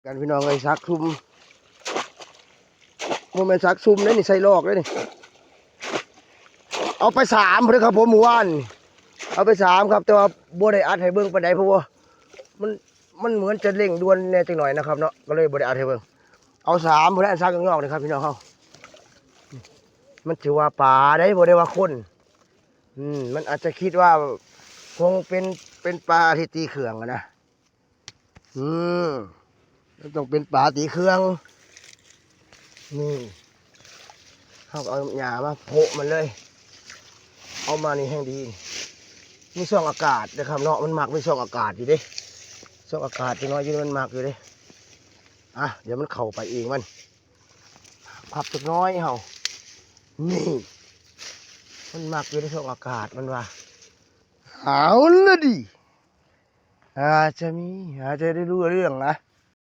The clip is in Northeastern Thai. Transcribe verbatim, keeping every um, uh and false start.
กันพี่น้องเอ้ย สักซุ่ม บ่แม่นสักซุ่มเด้นี่ ใส่ลอกเด้นี่ เอาไปสามเด้อครับผม เมื่อวานนี่ เอาไปสามครับ แต่ว่าบ่ได้อัดให้เบิ่งปานใด เพราะว่ามัน มันเหมือนจะเร่งด่วนแน่จักหน่อยนะครับเนาะ ก็เลยบ่ได้อัดให้เบิ่ง เอาสามพุ้นแหละ สักข้างนอกนี่ครับพี่น้องเฮา มันถือว่าปลาได้ บ่ได้ว่าคน อืม มันอาจจะคิดว่าคงเป็น เป็นปลาที่ตีเขื่องอะนะ อืม มันต้องเป็นปลาตีเขื่อง นี่ เฮาก็เอาหญ้ามาโปะมันเลย เอามานี่แฮงดี มีช่องอากาศนะครับเนาะ มันมักมีช่องอากาศอยู่เด้ ช่องอากาศจักหน่อยอยู่นี่มันมักอยู่เด้ อ่ะ เดี๋ยวมันเข้าไปเองมัน พับจักหน่อยเฮา นี่ มันมักอยู่ในช่องอากาศมันว่า เอาละดิ อาจจะมี อาจจะได้รู้เรื่องนะ